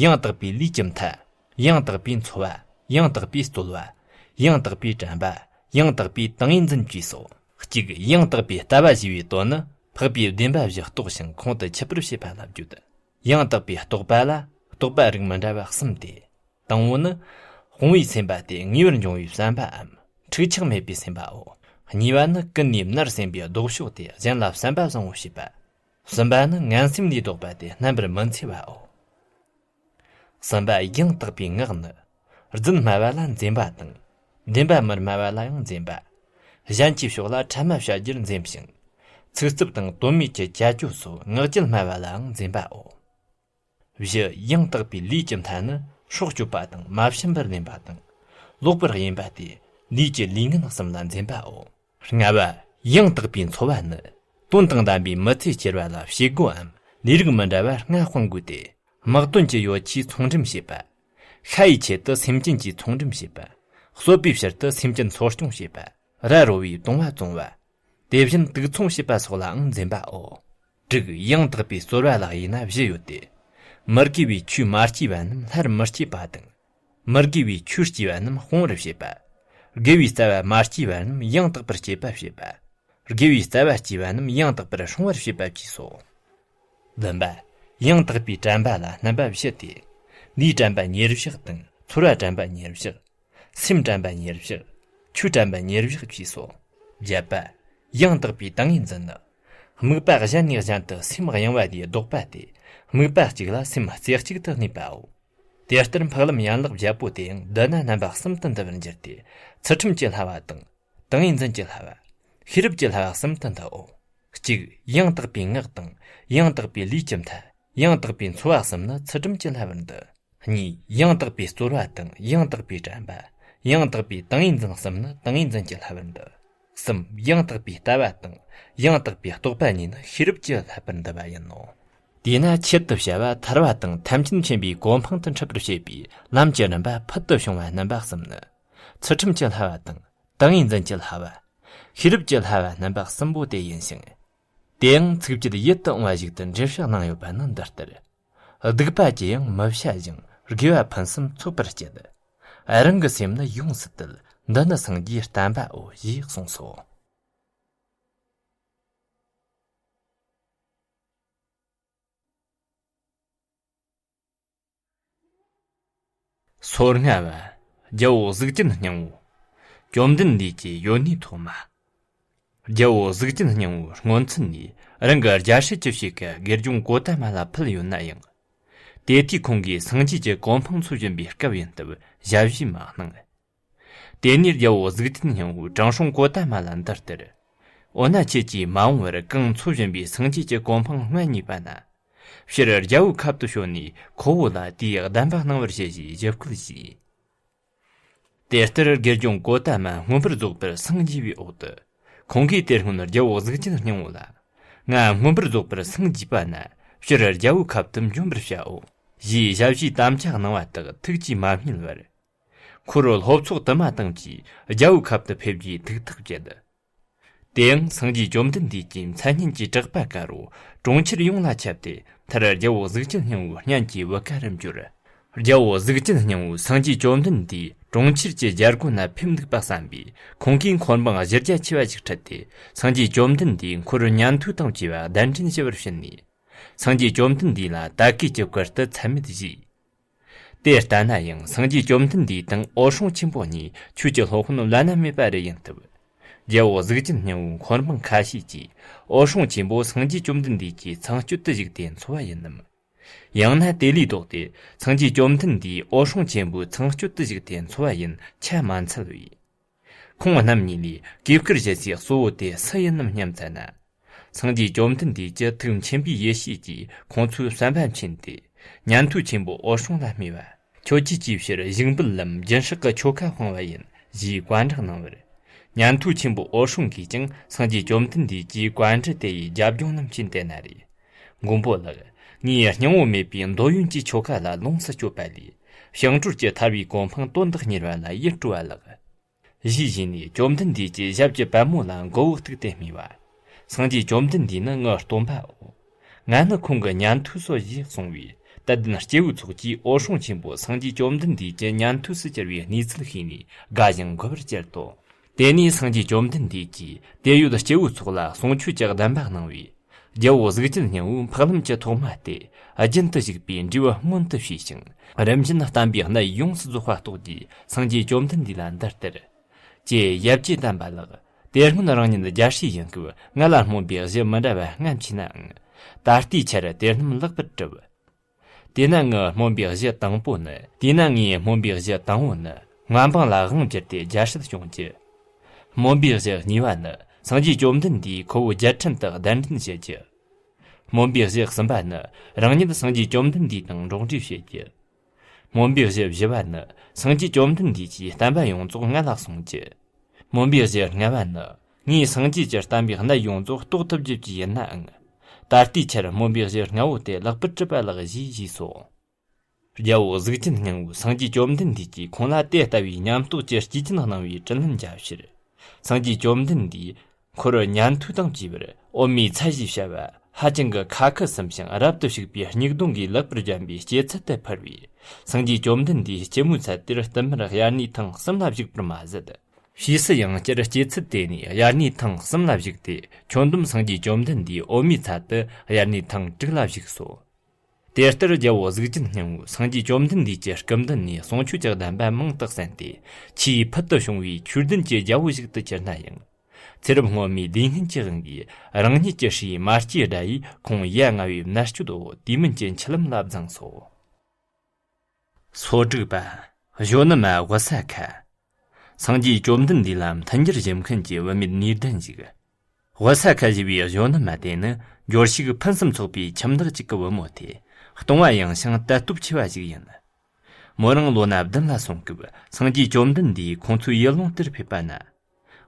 ཡང་དག་པའི་ལུས་ཀྱི་མཐའ། ཡང་དག་པའི་འཚོ་བ། ཡང་དག་པའི་རྩོལ་བ། ཡང་དག་པའི་དྲན་པ། ཡང་དག་པའི་ཏིང་ངེ་འཛིན་བཅས་སོ། གཅིག་ཡང་དག་པའི་ལྟ་བ་ཞེས་པའི་དོན་ནི། འཕགས་པའི་བདེན་པ་བཞི་རྟོགས་ཤིང་ཁོང་དུ་ཆུད་པར་བྱེད་པ་ལ་བརྗོད། ཡང་དག་པའི་རྟོགས་པ་ལ་རྟོགས་པ་རིགས་མི་འདྲ་བ་གསུམ་སྟེ། དང་པོ་ནི། སྤོང་བའི་སེམས་པ་སྟེ་ངེས་པར་འབྱུང་བའི་བསམ་པའམ། འཁྲུག་ཆགས་མེད་པའི་སེམས་པའོ། གཉིས་པ་ནི་ཀུན་ནས་མནར་སེམས་པའི་ལྡོག་ཕྱོགས་ཏེ་གཞན་ལ་བསམ་པ་བཟང་བོ་བྱེད་པ། གསུམ་པ་ནི་ངན་སེམས་ལས་ལྡོག་པ་སྟེ་རྣམ་པར་མི་འཚེ་བའོ། གསུམ་པ་ཡང་དག་པའི་ངག་ནི། རྫུན་སྨྲ་བ་ལ་འཛེམ་པ་དང་། བདེན་པ་མི་སྨྲ་བ་ལ་ཡང་འཛེམ་པ། གཞན་གྱི་ཕྱོགས་ལ་ཕྲ་མ་བཤད་རྒྱུར་འཛེམ་ཞིང་། ཚིག་རྩུབ་དང་དོན་མེད་ཀྱི་བྱ་སྤྱོད་སོགས་ངག་འཁྱལ་སྨྲ་བ་ལའང་འཛེམ་པའོ། བཞི། ཡང་དག་པའི་ལུས་ཀྱི་མཐའ་ནི་སྲོག་གཅོད་པ་དང་མ་བྱིན་པར་ལེན་པ་དང་། ལོག་པར་གཡེམ་པ་སྟེ་ལུས་ཀྱི་ལས་ངན་གསུམ་ལ་འཛེམ་པའོ། ལྔ་པ། ཡང་དག་པའི་འཚོ་བ་ནི། དོན་དང་ལྡན་པའི་མི་ཚེ་སྐྱེལ་བ་ལ་བྱེད་སྒོའམ་ལས་རིགས་མི་འདྲ་བ་ལྔ་སྤང་དགོས་ཏེ། དམག་དོན་གྱི་ཡོ་ཆས་ཚོང་འགྲེམས་བྱེད་པ། ཤ་ཡི་ཆེད་དུ་སེམས་ཅན་གྱི་ཚོང་འགྲེམས་བྱེད་པ། གསོད་པའི་ཕྱིར་དུ་སེམས་ཅན་འཚོ་སྐྱོང་བྱེད་པ། ར་རོ་བའི་བཏུང་བ་བཙོང་བ། དེ་བཞིན་དུག་འཚོང་བྱེད་པ་སོགས་ལའང་འཛེམ་པའོ། དྲུག། ཡང་དག་པའི་རྩོལ་བ་ལ་དབྱེ་ན་བཞི་ཡོད་དེ། མི་དགེ་བའི་ཆོས་མ་སྐྱེས་པ་རྣམས་སླར་མི་སྐྱེས་པ་དང་། མི་དགེ་བའི་ཆོས་སྐྱེས་པ་རྣམས་སྤོང་བར་བྱེད་པ། དགེ་བའི་རྩ་བ་མ་སྐྱེས་པ་རྣམས་ཡང་དག་པར་སྐྱེད་པར་བྱེད་པ། དགེ་བའི་རྩ་བ་སྐྱེས་པ་རྣམས་ཡང་དག་པར་སྲུང་བར་བྱེད་པ་བཅས་སོ། བདུན་པ། ཡང་དག་པའི་དྲན་པ་ལ་རྣམ་པ་བཞི་སྟེ། ལུས་དྲན་པ་ཉེར་བཞག་དང་ཚོར་བ་དྲན་པ་ཉེར་བཞག། སེམས་དྲན་པ་ཉེར་བཞག། ཆོས་དྲན་པ་ཉེར་བཞག་བཅས་སོ། བརྒྱད་པ། ཡང་དག་པའི་ཏིང་ངེ་འཛིན་ནི། དམིགས་པ་གཞན་ནས་གཞན་དུ་སེམས་གཡེང་བ་དེའི་ལྡོག་པ་སྟེ། དམིགས་པ་གཅིག་ལ་སེམས་རྩེ་གཅིག་ཏུ་གནས་པའོ། དེ་ལྟར་འཕགས་ལམ་ཡན་ལག་བརྒྱད་པོ་དེ་ཡང་བསྡུ་ན་རྣམ་པ་གསུམ་དུ་འདུ་བར་འགྱུར་ཏེ། ཚུལ་ཁྲིམས་ཀྱི་བསླབ་པ་དང་། ཏིང་ངེ་འཛིན་གྱི་བསླབ་པ། ཤེས་རབ་ཀྱི་བསླབ་པ་གསུམ་དུ་འདུའོ། གཅིག། ཡང་དག་པའི་ངག་དང་ཡང་དག་པའི་ལུས་ཀྱི་མཐའ། ཡང་དག་པའི་འཚོ་བ་གསུམ་ནི་ཚུལ་ཁྲིམས་ཀྱི་བསླབ་པར་འདུ། གཉིས། ཡང་དག་པའི་རྩོལ་བ་དང་ཡང་དག་པའི་དྲན་པ། ཡང་དག་པའི་ཏིང་ངེ་འཛིན་གསུམ་ནི་ཏིང་ངེ་འཛིན་གྱི་བསླབ་པར་འདུ། གསུམ། ཡང་དག་པའི་ལྟ་བ་དང་ཡང་དག་པའི་རྟོག་པ་གཉིས་ནི་ཤེས་རབ་ཀྱི་བསླབ་པར་འདུ་བ་ཡིན་ནོ། དེས་ན་ཆེད་དུ་བྱ་བ་ཐར་བ་དང་ཐམས་ཅད་མཁྱེན་པའི་གོ་འཕང་དུ་འཕྲད་པར་བྱེད་པའི་ལམ་གྱི་རིམ་པ་ཕུལ་དུ་བྱུང་བ་རྣམ་པ་གསུམ་ནི། ཚུལ་ཁྲིམས་ཀྱི་བསླབ་པ་དང་། ཏིང་ངེ་འཛིན་གྱི་བསླབ་པ། ཤེས་རབ་ཀྱི་བསླབ་པ་རྣམ་པ་གསུམ་པོ་དེ་ཡིན་ཞིང་། དེའང་ཚིགས་བཅད་ཡིད་དུ་འོང་བ་ཞིག་ཏུ་འགྲེལ་བཤད་གནང་ཡོད་པ་ནི་འདི་ལྟར། སྡིག་པ་ཅི་ཡང་མི་བྱ་ཞིང་། དགེ་བ་ཕུན་སུམ་ཚོགས་པར་བྱེད། རང་གི་སེམས་ནི་ཡོངས་སུ་དུལ། འདི་ནི་སངས་རྒྱས་བསྟན་པའོ། ཞེས་གསུངས་སོ། སོ་ལྔ་བ། རྒྱལ་པོ་གཟུགས་ཅན་སྙིང་པོ། བཅོམ་ལྡན་འདས་ཀྱི་ཡོན་གནས་ཐོག་མ། རྒྱལ་པོ་གཟུགས་ཅན་སྙིང་པོའི་སྔོན་ཚུད་ནས་རང་གི་རྒྱལ་སྲིད་ཀྱི་ཕྱེད་ཀ་དགེ་སྦྱོང་གོ་ཏ་མ་ལ་ཕུལ་ཡོད་ན་ཡང་། དེ་དུས་ཁོང་གིས་སངས་རྒྱས་ཀྱི་གོ་འཕང་འཚོལ་བཞིན་པའི་སྐབས་ཡིན་སྟབས་ཞབས་ཕྱི་མ་གནང་། དེ་ནས་རྒྱལ་པོ་གཟུགས་ཅན་སྙིང་པོས་དྲང་སྲོང་གོ་ཏ་མ་ལ་འདི་ལྟར། འོ་ན་ཁྱེད་ཀྱིས་མ་འོངས་པར་གང་འཚོལ་བཞིན་པའི་སངས་རྒྱས་ཀྱི་གོ་འཕང་མངའ་བརྙེས་པ་ན། སྤྱིར་རྒྱལ་པོའི་ཁབ་ཏུ་བྱོན་ནས་ཁོ་བོ་ལ་དེའི་གདམས་པ་གནང་བར་ཞུ་ཞེས་ཞུ་སྐུལ་བྱས། དེ་ལྟར་དགེ་སྦྱོང་གོ་ཏ་མ་མངོན་པར་རྫོགས་པར་སངས་རྒྱས་པའི་འོག་ཏུ། ཁོང་གིས་དེ་སྔོན་རྒྱལ་པོ་གཟུགས་ཅན་སྙིང་པོ་ལ། ང་མངོན་པར་རྫོགས་པར་སངས་རྒྱས་པ་ན། སྤྱིར་རྒྱལ་པོའི་ཁབ་ཏུ་འབྱོན་པར་བྱའོ། ཞེས་ཞབས་ཕྱིའི་དམ་བཅའ་གནང་བ་དག་ཐུགས་ཀྱིས་མ་བསྙེལ་བར། འཁོར་སློབ་ཚོགས་དུ་མ་དང་བཅས་རྒྱལ་པོའི་ཁབ་ཏུ་ཕེབས་རྒྱུའི་ཐུགས་ཐག་བཅད། དེའང་སངས་རྒྱས་བཅོམ་ལྡན་འདས་ཀྱི་མཚན་སྙན་གྱི་གྲགས་པ་དཀར་པོ་གྲོང་ཁྱེར་ཡོངས་ལ་ཁྱབ་སྟེ། མཐར་རྒྱལ་པོ་གཟུགས་ཅན་སྙིང་པོའི་སྙན་གྱི་བུ་ག་རུ་གྱུར། རྒྱལ་པོ་གཟུགས་ཅན་སྙིང་པོས་སངས་རྒྱས་བཅོམ་ལྡན་འདས་གྲོང་ཁྱེར་གྱི་རྒྱལ་སྒོ་ན་ཕེབས་འདུག་པ་བསམ་པས། ཁོང་གིས་འཁོར་འབངས་གཞི་རྒྱ་ཆེ་བ་ཞིག་ཁྲིད་དེ། སངས་རྒྱས་བཅོམ་ལྡན་འདས་འཁོར་ཉན་ཐོས་དང་བཅས་པ་གདན་འདྲེན་ཞུ་བར་ཕྱིན་ནས། སངས་རྒྱས་བཅོམ་ལྡན་འདས་ལ་ད་གུས་ཀྱི་བཀུར་སྟི་ཚད་མེད་བཞེས། དེ་ལྟ་ན་ཡང་སངས་རྒྱས་བཅོམ་ལྡན་འདས་དང་འོད་སྲུང་ཆེན་པོ་གཉིས་ཆོས་ཀྱི་སློབ་དཔོན་བླ་ན་མེད་པ་རེ་ཡིན་སྟབས། རྒྱལ་པོ་གཟུགས་ཅན་སྙིང་པོའི་འཁོར་འབངས་ཁ་ཤས་ཀྱིས་འོད་སྲུང་ཆེན་པོ་སངས་རྒྱས་བཅོམ་ལྡན་འདས་ཀྱི་ཚང་སྤྱོད་དུ་བཞུགས་ཏེ་འཚོ་བ་ཡིན་ནམ། ཡང་ན་དེ་ལས་ལྡོག་སྟེ་སངས་རྒྱས་བཅོམ་ལྡན་འདས་འོད་སྲུང་ཆེན་པོའི་ཚང་སྤྱོད་དུ་བཞུགས་ཏེ་འཚོ་བ་ཡིན་ཆ་མ་འཚལ་བས། ཁོང་རྣམ་གཉིས་ལས་གུས་བཀུར་བྱེད་སའི་གཙོ་བོ་དེ་སུ་ཡིན་ནམ་སྙམ་བཙལ་ན། སངས་རྒྱས་བཅོམ་ལྡན་འདས་ཀྱི་ཐུགས་མཁྱེན་པའི་ཡེ་ཤེས་ཀྱིས་ཁོང་ཚོའི་བསམ་པ་མཁྱེན་ཏེ། ཉན་ཐོས་ཆེན་པོ་འོད་སྲུང་ལ་སྨྲས་པ། ཁྱོད་ཀྱིས་ཅིའི་ཕྱིར་བཞུགས་འབུལ་ལམ་སྦྱིན་སྲེག་གི་ཆོ་ག་སྤང་བ་ཡིན་ཞེས་བཀའ་འདྲི་གནང་བར། ཉན་ཐོས་ཆེན་པོ་འོད་སྲུང་གིས་ཀྱང་སངས་རྒྱས་བཅོམ་ལྡན་འདས་ཀྱི་བཀའ་འདྲི་དེ་ཡི་རྒྱབ་ལྗོངས་རྣམས་མཁྱེན་ཏེ་ན་རེ། མགོན་པོ་ལགས། ངའི་སྙིང་པོ་མེད་པའི་འདོད་ཡོན་གྱི་ཆོ་ག་ལ་ལོངས་སུ་སྤྱོད་པ་ལས། བྱང་གྲོལ་གྱི་ཐར་པའི་གོ་འཕང་དོན་དུ་གཉེར་བ་ལ་ཡིད་སྤྲོ་བ་ལགས། ཞེས་བྱས་ནས་བཅོམ་ལྡན་འདས་ཀྱི་ཞབས་ཀྱི་པད་མོ་ལ་མགོ་བོ་གཏུགས་ཏེ་སྨྲས་པ། སངས་རྒྱས་བཅོམ་ལྡན་འདས་ནི་ངའི་སྟོན་པའོ། ང་ནི་ཁོང་གི་ཉན་ཐོས་སོ་ཞེས་གསུངས་པས། དད་ལྡན་སྐྱེ་བོའི་ཚོགས་ཀྱིས་འོད་སྲུང་ཆེན་པོ་སངས་རྒྱས་བཅོམ་ལྡན་འདས་ཀྱི་ཉན་ཐོས་སུ་གྱུར་པའི་གནས་ཚུལ་ཤེས་ནས་དགའ་ཞིང་མགུ་བར་གྱུར་ཏོ། དེ་ནས་སངས་རྒྱས་བཅོམ་ལྡན་འདས་ཀྱིས་དེ་ཡོད་སྐྱེ་བོའི་ཚོགས་ལ་གསུང་ཆོས་ཀྱི་གདམས་པ་གནང་བས། རྒྱལ་པོ་གཟུགས་ཅན་སྙིང་པོའི་འཕགས་ལམ་གྱི་ཐོག་མ་སྟེ། རྒྱུན་དུ་ཞུགས་པའི་འབྲས་བུ་མངོན་དུ་བྱས་ཤིང་། རིམ་བཞིན་བསྟན་པའི་གནད་ཡོངས་སུ་རྫོགས་པ་རྟོགས་རྗེས་སངས་རྒྱས་བཅོམ་ལྡན་འདས་ལ་འདི་ལྟར། ཀྱེ་ཡབ་ཀྱེ་དམ་པ་ལགས། དེ་སྔོན་རང་ཉིད་རྒྱལ་སྲས་ཡིན་སྐབས་ང་ལ་སྨོན་པའི་གཞི་མི་འདྲ་བ་ལྔ་མཆིས་ནའང་། ད་ལྟའི་ཆར་དེ་རྣམས་ལེགས་པར་གྲུབ། དེས་ན་ངའི་སྨོན་པའི་གཞི་དང་པོ་ནི། དེས་ན་ངའི་སྨོན་པའི་གཞི་དང་པོ་ནི། མངའ་འབངས་ལ་དབང་བསྒྱུར་ཏེ་རྒྱལ་སྲིད་སྐྱོང་རྒྱུ། སྨོན་པའི་གཞི་གཉིས་པ་ནི། སངས་རྒྱས་བཅོམ་ལྡན་འདས་ཁོ་བོ་རྒྱལ་ཕྲན་དུ་གདན་འདྲེན་བྱེད་རྒྱུ། སྨོན་པའི་གཞི་གསུམ་པ་ནི། རང་ཉིད་སངས་རྒྱས་བཅོམ་ལྡན་འདས་དང་འགྲོགས་འདྲིས་བྱེད་རྒྱུ། སྨོན་པའི་གཞི་བཞི་པ་ནི། སངས་རྒྱས་བཅོམ་ལྡན་འདས་ཀྱི་བསྟན་པ་ཡོངས་རྫོགས་ང་ལ་གསུང་རྒྱུ། སྨོན་པའི་གཞི་ལྔ་པ་ནི། ངས་སངས་རྒྱས་ཀྱི་བསྟན་པའི་གནད་ཡོངས་རྫོགས་རྟོགས་ཐུབ་རྒྱུ་ཅིག་ཡིན་ནའང་། ད་ལྟའི་ཆར་སྨོན་པའི་གཞི་ལྔ་པོ་དེ་ལེགས་པར་གྲུབ་པ་ལགས་ཞེས་ཞུས་སོ། རྒྱལ་པོ་གཟུགས་ཅན་སྙིང་པོས་སངས་རྒྱས་བཅོམ་ལྡན་འདས་ཀྱིས་ཁོང་ལ་དེ་ལྟ་བུའི་ཉམས་རྟོགས་ཀྱི་རྒྱུ་རྐྱེན་གནང་བའི་དྲིན་ལན་འཇལ་ཕྱིར། སངས་རྒྱས་བཅོམ་ལྡན་འདས་འཁོར་ཉན་ཐོས་དང་བཅས་པར་འོད་མའི་ཚལ་ཞེས་བྱ་བ་ཧ་ཅང་གི་ཁ་ཁུ་སིམ་ཞིང་རབ་ཏུ་བྱུག་པའི་སྙིགས་གདོང་གིས་ལེགས་པར་བརྒྱན་པའི་སྐྱེད་ཚལ་དུ་ཕུལ་བས། སངས་རྒྱས་བཅོམ་ལྡན་འདས་སྐྱེད་མོས་ཚལ་དེར་བསྟུད་མར་དབྱར་གནས་ཐེངས་གསུམ་ལ་བཞུགས་པར་མ་ཟད། ཕྱིས་སུ་ཡང་སྤྱིར་སྐྱེད་ཚལ་དེ་ནས་དབྱར་གནས་ཐེངས་གསུམ་ལ་བཞུགས་ཏེ། ཁྱོན་བསྡོམས་སངས་རྒྱས་བཅོམ་ལྡན་འདས་འོད་མའི་ཚལ་དུ་དབྱར་གནས་ཐེངས་དྲུག་ལ་བཞུགས་སོ། དེ་ལྟར་རྒྱལ་པོ་གཟུགས་ཅན་སྙིང་པོས་སངས་རྒྱས་བཅོམ་ལྡན་འདས་ཀྱི་སྐུ་མདུན་ནས་གསུང་ཆོས་ཀྱི་གདམས་པ་མང་དུ་གསན་ཏེ། ཆེས་ཕུལ་དུ་བྱུང་བའི་ཆོས་ལྡན་གྱི་རྒྱལ་པོ་ཞིག་ཏུ་གྱུར་ན་ཡང་། ཚེ་རབས་སྔོན་མའི་ལས་ངན་གྱི་དབང་གིས་རང་ཉིད་ཀྱི་སྲས་མ་སྐྱེས་དགྲ་ཡིས་ཁོང་ཡ་ང་བའི་མནར་གཅོད་འོག་དུས་མིན་གྱི་འཆི་ལམ་ལ་བརྫངས་སོ། སོ་དྲུག་པ། གཞོན་ནུ་མ་བུ་ས་ཁ། སངས་རྒྱས་བཅོམ་ལྡན་འདས་ལ་མཐུན་འགྱུར་བྱེད་མཁན་གྱི་བུད་མེད་ནུས་ལྡན་ཞིག། བུ་ས་ཁ་ཞེས་པའི་གཞོན་ནུ་མ་དེ་ནི་འབྱོར་ཕྱུག་ཕུན་སུམ་ཚོགས་པའི་ཁྱིམ་བདག་ཅིག་གི་བུ་མོ་སྟེ། གཏོང་བ་ཡངས་ཤིང་དད་སྟོབས་ཆེ་བ་ཞིག་ཡིན། མོ་རང་ལོ་ན་བདུན་ལ་སོན་སྐབས་སངས་རྒྱས་བཅོམ་ལྡན་འདས་ཁོང་ཚོའི་ཡུལ་ལུང་དེར་ཕེབས་པ་ན།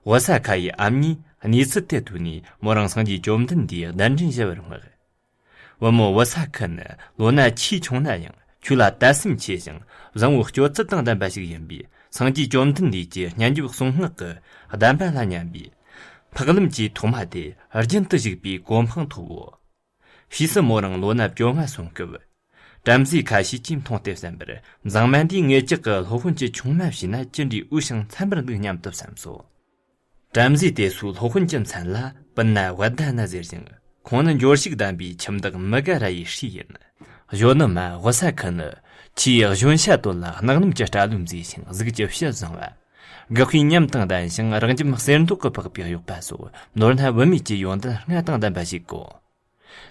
བུ་ས་ཁ་ཡི་ཨ་མྱེས་གནས་ཚུལ་དེ་ཐོས་ནས་མོ་རང་སངས་རྒྱས་བཅོམ་ལྡན་འདས་གདན་འདྲེན་ཞུ་བར་མངགས། བུ་མོ་བུ་ས་ཁུ་ནི་ལོ་ན་ཆེས་ཆུང་ན་ཡང་ཆོས་ལ་དད་སེམས་ཆེ་ཞིང་བཟང་བོའི་སྤྱོད་ཚུལ་དང་ལྡན་པ་ཞིག་ཡིན་པས། སངས་རྒྱས་བཅོམ་ལྡན་འདས་ཀྱི་སྙན་བརྒྱུད་གསུང་སྔགས་ཀྱི་གདམས་པ་ལ་མཉམ་པའི་འཕགས་ལམ་གྱི་ཐོག་མ་དེ་རྒྱུན་དུ་ཞུགས་པའི་གོ་འཕང་ཐོབ་བོ། ཕྱིས་སུ་མོ་རང་ལོ་ན་བཅོ་ལྔ་སོན་སྐབས། བྲམ་ཟེ་ཁ་ཤས་ཀྱིས་མཐོང་སྟེ་བསམ་པར། མཛངས་མ་འདིས་ངེད་ཅག་གི་སློབ་དཔོན་གྱི་ཆུང་མ་བྱས་ན་ཅི་འདྲའི་འོས་ཤིང་འཚམ་པར་འདུག་སྙམ་དུ་བསམས་སོ། བྲམ་ཟེ་དེ་ཚོའི་སློབ་དཔོན་གྱི་མཚན་ལ་པུ་ན་བྷ་དྷ་ན་ཟེར་ཞིང་། ཁོང་ནི་འབྱོར་ཕྱུག་ལྡན་པའི་ཁྱིམ་བདག་མི་ག་ར་ཡི་སྲས་ཡིན། གཞོན་ནུ་མ་བུ་ས་ཁུ་ནི་ཆེས་གཞོན་ཤ་དོད་ལ་གནག་སྣུམ་གྱི་སྐྲ་ལོ་མཛེས་ཤིང་གཟུགས་ཀྱི་ཕྱི་བཟང་བ། གེགས་པའི་ཉམས་དང་ལྡན་ཞིང་རབ་འབྱམས་གསེར་མདོག་གིས་ཕགས་པའི་གཡོག་པ་སོགས་མདོར་ན་བུད་མེད་ཀྱི་ཡོན་ཏན་ལྔ་དང་ལྡན་པ་ཞིག་གོ།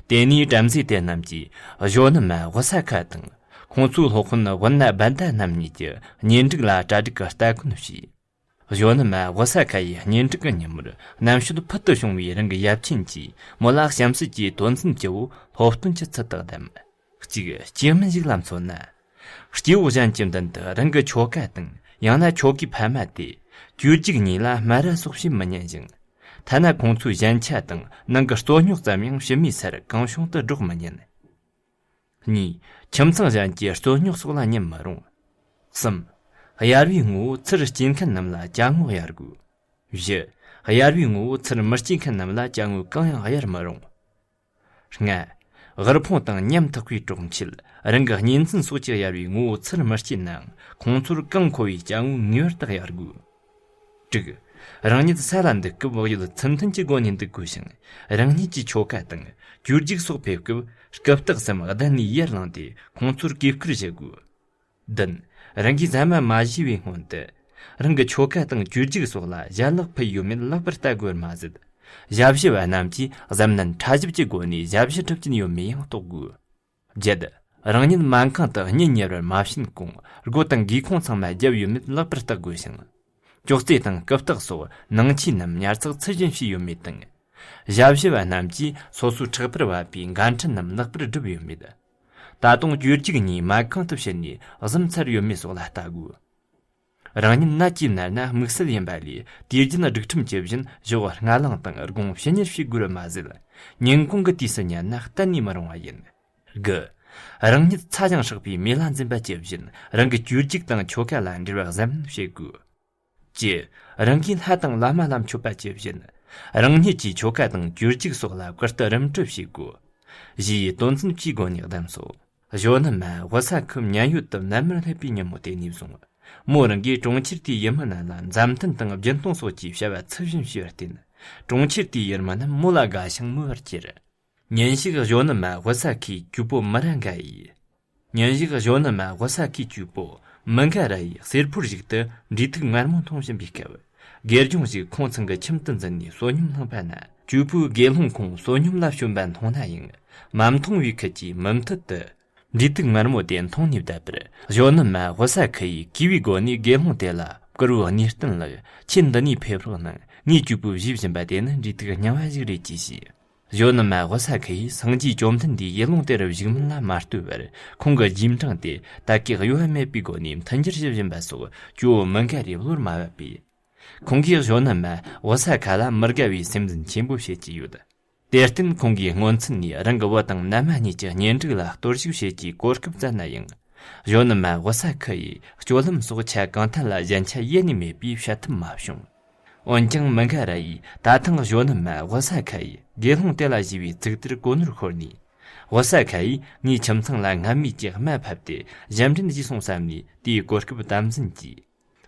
དེ་ནས་བྲམ་ཟེ་དེ་རྣམས་ཀྱིས་གཞོན་ནུ་མ་བུ་ས་ཁ་དང་། ཁོང་ཚོའི་སློབ་དཔོན་བུ་ན་བྷ་དྷ་རྣམ་གཉིས་ཀྱི་གཉེན་སྒྲིག་ལ་གྲ་སྒྲིག་གི་སྟ་གོན་བྱས། གཞོན་ནུ་མ་བུ་ས་ཁ་ཡི་གཉེན་སྒྲིག་གི་ཉིན་མོར་རྣམ་དཔྱོད་ཕུལ་དུ་བྱུང་བའི་རང་གི་ཡབ་ཆེན་གྱིས་མོ་ལ་གཤམ་གསལ་གྱི་དོན་ཚན་བཅུ་བོ་སློབ་སྟོན་གྱི་ཚུལ་དུ་གདམས། གཅིག་སྐྱེ་དམན་ཞིག་ལ་མཚོན་ན། སྐྱེ་བོ་གཞན་གྱི་མདུན་དུ་རང་གི་ཁྱོ་ག་དང་ཡང་ན་ཁྱོ་གའི་ཕ་མ་དེ་གྱོད་རྒྱུགས་གཉིས་ལ་སྨད་ར་སོགས་བྱེད་མི་ཉན་ཞིང་། ཐ་ན་ཁོང་ཚོའི་ཞན་ཆ་དང་ནང་གི་རྩོད་རྙོག་ཙམ་ཡང་ཕྱི་མའི་སར་གང་བྱུང་དུ་སྒྲོག་མི་ཉན། གཉིས། ཁྱིམ་ཚང་གཞན་གྱི་རྩོད་རྙོག་སོགས་ལ་ཉན་མི་རུང་། གསུམ། གཡར་བའི་ངོ་བོ་ཚུར་སྐྱེལ་མཁན་རྣམས་ལ་ཅ་དངོས་གཡར་དགོས། བཞི། གཡར་བའི་ངོ་བོ་ཚུར་མི་སྐྱེལ་མཁན་རྣམས་ལ་ཅ་དངོས་གང་ཡང་གཡར་མི་རུང་། ལྔ། དབུལ་ཕོངས་དང་ཉམ་ཐག་པའི་གྲོགས་མཆེད་རང་གི་གཉེན་ཚན་སོགས་ཀྱིས་གཡར་བའི་ངོ་བོ་ཚུར་མི་སྐྱེལ་ནའང་ཁོང་ཚོར་གང་མཁོ་བའི་ཅ་དངོས་ངེས་པར་དུ་གཡར་དགོས། དྲུག། རང་ཉིད་ས་ལ་འདུག་སྐབས་བག་ཡོད་ཚུལ་མཐུན་གྱི་སྒོ་ནས་འདུག་དགོས་ཤིང་། རང་ཉིད་ཀྱི་ཁྱོ་ག་དང་གྱོད་རྒྱུགས་སོགས་ཕེབས་སྐབས་རྐུབ་སྟེགས་སམ་གདན་ནས་ཡར་ལངས་ཏེ་ཁོང་ཚོར་གུས་བཀུར་བྱེད་དགོས། བདུན། རང་གིས་ཟ་མ་མ་ཞུས་པའི་སྔོན་དུ། རང་གི་ཁྱོ་ག་དང་གྱོད་རྒྱུགས་སོགས་ལ་ཞལ་ལག་ཕུལ་ཡོད་མེད་ལེགས་པར་བལྟ་དགོས་པར་མ་ཟད། ཞབས་ཞུ་བ་རྣམས་ཀྱིས་གཟབ་ནན་ཕྲ་ཞིབ་ཀྱི་སྒོ་ནས་ཞབས་ཞུ་སྒྲུབ་ཀྱིན་ཡོད་མེད་ཡང་རྟོགས་དགོས། བརྒྱད། རང་ཉིད་མལ་ཁང་དུ་གཉིད་ཉལ་བར་མ་ཕྱིན་གོང་སྒོ་དང་སྒེའུ་ཁུང་ཚང་མ་བརྒྱབ་ཡོད་མེད་ལེགས་པར་བརྟག་དགོས་ཤིང་། ཅོག་ཙེ་དང་རྐུབ་སྟེགས་སོགས་ནང་ཆས་རྣམས་ཉར་ཚགས་ཚུལ་བཞིན་བྱས་ཡོད་མེད་དང་། ཞབས་ཞུ་བ་རྣམས་ཀྱིས་སོ་སོའི་ཕྲག་པར་བབས་པའི་འགན་འཁྲི་རྣམས་ལེགས་པར་བསྒྲུབས་ཡོད་མེད། ད་དུང་གྱོད་རྒྱུགས་གཉིས་མལ་ཁང་དུ་ཕྱིན་ནས་གཟིམས་ཚར་ཡོད་མེད་སོགས་ལ་ལྟ་དགོས། རང་ཉིད་ནད་ཀྱིས་མནར་ན་དམིགས་བསལ་ཡིན་པ་ལས། དུས་རྒྱུན་སྒྲིག་ཁྲིམས་ཇི་བཞིན་ཞོགས་སྔ་ལངས་དང་དགོང་ཕྱི་ཉལ་བྱེད་དགོས་པར་མ་ཟད། ཉིན་གུང་གི་དུས་སུ་ཉལ་ན་གཏན་ནས་མི་རུང་བ་ཡིན། དགུ། རང་ཉིད་ཚ་ཞིང་ཧྲག་པའི་མེ་ལ་འཛིན་པ་ཇི་བཞིན་རང་གི་གྱོད་རྒྱུགས་དང་ཁྱོ་ག་ལ་འབྲེལ་བ་གཟབ་ནན་བྱེད་དགོས། བཅུ། རང་གིས་ལྷ་དང་བླ་མ་ལ་མཆོད་པ་ཇི་བཞིན། རང་ཉིད་ཀྱི་ཁྱོ་ག་དང་གྱོད་རྒྱུགས་སོགས་ལ་བཀུར་སྟི་རིམ་གྲོ་བྱེད་དགོས། ཞེས་དོན་ཚན་བཅུའི་སྒོ་ནས་གདམས་སོ། གཞོན་ནུ་མ་བུ་ས་ཁུ་མཉན་ཡོད་དུ་ནད་མུར་སླེབས་པའི་ཉིན་མོ་དེ་ནས་བཟུང་། མོ་རང་གིས་གྲོང་ཁྱེར་དེའི་ཡུལ་མི་རྣམས་ལ་མཛའ་མཐུན་དང་བརྒྱུད་གཏོང་སོགས་ཀྱི་བྱ་བ་ཚུལ་བཞིན་བྱས་པར་བརྟེན། གྲོང་ཁྱེར་དེའི་ཡུལ་མི་རྣམས་མོ་ལ་དགའ་ཞིང་མོས་པར་གྱུར། ཉིན་ཞིག་གཞོན་ནུ་མ་བུ་ས་ཁུའི་གཅུང་པོ་མི་ར་འགའ་ཡིས། ཉིན་ཞིག་གཞོན་ནུ་མ་བུ་ས་ཁུའི་གཅུང་པོ་མི་འགའ་ར་ཡིས་གསེར་ཕུར་བཞུགས་ཏེ་འབྲས་ཐུག་མངར་མོ་འཐུང་བཞིན་པའི་སྐབས། དགེ་སྦྱོང་ཞིག་ཁོང་ཚང་གི་ཁྱིམ་དུ་འཛུལ་ནས་བསོད་སྙོམས་བླངས་པ་ན། གཅུང་པོའི་དགེ་སློང་ཁོང་བསོད་སྙོམས་ལ་བྱོན་པ་མཐོང་ན་ཡང་། མ་མཐོང་བའི་ཁུལ་གྱིས་མུ་མཐུད་དུ། འབྲས་ཐུག་མངར་མོ་དེ་འཐུང་ནས་བསྡད་པར། གཞོན་ནུ་མ་བུ་ས་ཁུ་ཡིས་གུས་པའི་སྒོ་ནས་དགེ་སློང་དེ་ལ། བཀུར་འོས་གནས་བརྟན་ལགས། ཁྱེད་འདི་ནས་ཕེབས་རོགས་གནང་། ངའི་གཅུང་པོས་བཞེས་བཞིན་པ་དེ་ནི་འབྲས་ཐུག་རྙིང་བ་ཞིག་རེད་ཅེས་ཞུས། གཞོན་ནུ་མ་བུ་ས་ཁུ་ཡིས་སངས་རྒྱས་བཅོམ་ལྡན་འདས་ཡིད་ལུང་དེར་བཞུགས་མིན་ལ་མ་ལྟོས་པར། ཁོང་གི་རྗེས་འབྲང་དེ་ད་གའི་གཡོ་བ་མེད་པའི་སྒོ་ནས་མཐུན་འགྱུར་ཞུ་བཞིན་པ་སོགས་གཙོ་བོ་མི་འགའ་རེས་བློར་མ་བབས་པས། ཁོང་གིས་གཞོན་ནུ་མ་བུ་ས་ཁུ་ལ་མི་དགའ་བའི་སེམས་འཛིན་ཆེན་པོ་བྱེད་ཀྱི་ཡོད། དེར་བརྟེན་ཁོང་གིས་སྔོན་ཚུད་ནས་རང་གི་བུ་དང་མནའ་མ་གཉིས་ཀྱི་གཉེན་སྒྲིག་ལ་གཏོར་བཤིག་བྱེད་ཀྱི་གོ་སྐབས་བཙལ་ན་ཡང་། གཞོན་ནུ་མ་བུ་ས་ཁུ་ཡིས་སྤྱོད་ལམ་སོགས་ཆ་གང་ཐད་ལ་ཞན་ཆ་ཡེ་ནས་མེད་པས་བཤད་ཐབས་མ་བྱུང་། འོན་ཀྱང་མི་འགའ་ར་ཡིས་ད་ཐེངས་གཞོན་ནུ་མ་བུ་ས་ཁུ་ཡིས་དགེ་སློང་དེ་ལ་བྱས་པའི་ཚིག་དེར་གོ་ནོར་ཤོར་ནས། བུ་ས་ཁུ་ཡིས་ངའི་ཁྱིམ་ཚང་ལ་སྔ་མོས་ཀྱི་རྨ་ཕབ་སྟེ་གཞན་འདྲེན་བྱས་སོང་བསམ་ནས་དེའི་གོ་སྐབས་དམ་འཛིན་གྱིས།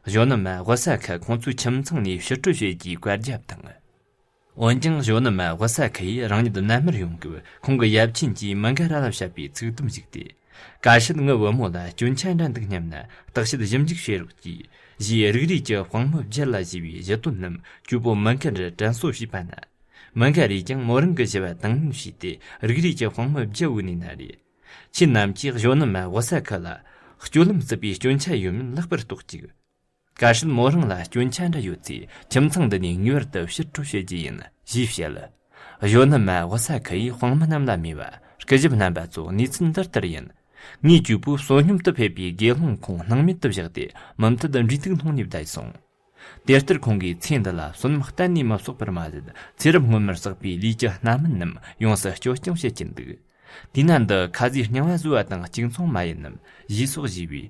གཞོན་ནུ་མ་བུ་ས་ཁུ་ཁོང་ཚོའི་ཁྱིམ་ཚང་ནས་ཕྱིར་སྤྲོད་བྱེད་རྒྱུའི་བཀའ་རྒྱ་བཏང་། འོན་ཀྱང་གཞོན་ནུ་མ་བུ་ས་ཁུ་ཡིས་རང་ཉིད་ནད་མུར་ཡོང་སྐབས་ཁོང་གི་ཡབ་ཆེན་གྱིས་མི་འགའ་ར་ལ་བཤད་པའི་ཚིག་དུམ་ཞིག་སྟེ། གལ་སྲིད་ངའི་བུ་མོ་ལ་སྐྱོན་ཆ་འདྲ་འདུག་སྙམ་ན་བརྟག་དཔྱད་ཞིབ་འཇུག་བྱེད་རོགས་གྱིས། ཞེས་རིག་རུས་ཀྱི་དཔང་མི་བརྒྱད་ལ་ཞུས་པའི་ཞུ་དོན་རྣམས་གཅུང་པོ་མི་འགའ་རར་དྲན་གསོ་བྱས་པ་ན། མི་འགའ་རས་ཀྱང་མོ་རང་གི་ཞུ་བ་དང་ལེན་བྱས་ཏེ་རིག་རུས་ཀྱི་དཔང་མི་བརྒྱད་བོས་ནས་ན་རེ། ཁྱེད་རྣམས་ཀྱིས་གཞོན་ནུ་མ་བུ་ས་ཁུ་ལ་སྤྱོད་ལམ་རྩུབ་པའི་སྐྱོན་ཆ་ཡོད་མིན་ལེགས་པར་རྟོགས་ཅིག། གལ་སྲིད་མོ་རང་ལ་སྐྱོན་ཆ་འདྲ་ཡོད་ཚེ་ཁྱིམ་ཚང་འདི་ནས་ངེས་པར་དུ་ཕྱིར་སྤྲོད་བྱེད་རྒྱུ་ཡིན་ཞེས་བཤད། གཞོན་ནུ་མ་བུ་ས་ཁུ་ཡིས་དཔང་མི་རྣམས་ལ་སྨྲས་པ། སྐུ་ཞབས་རྣམ་པ་ཚོ། གནས་ཚུལ་འདི་ལྟར་ཡིན། ངའི་གཅུང་པོས་བསོད་སྙོམས་དུ་ཕེབས་པའི་དགེ་སློང་ཁོང་སྣང་མེད་དུ་བཞག་སྟེ་མུ་མཐུད་འབྲས་ཐུག་འཐུང་ནས་བསྡད་སོང་། དེ་ལྟར་ཁོང་གིས་ཚེ་འདི་ལ་བསོད་ནམས་གཏན་ནས་མི་གསོག་པར་མ་ཟད། ཚེ་རབས་སྔོན་མར་བསགས་པའི་ལས་ཀྱི་རྣམ་སྨིན་རྣམས་ཡོངས་སུ་སྐྱོ་སྐྱོང་བྱེད་ཀྱིན་འདུག། དེས་ན་འདི་ཁ་ཟས་རྙིང་བ་ཟོས་པ་དང་གཅིག་མཚུངས་མ་ཡིན་ནམ་ཞེས་སོགས་ཞུས་པས།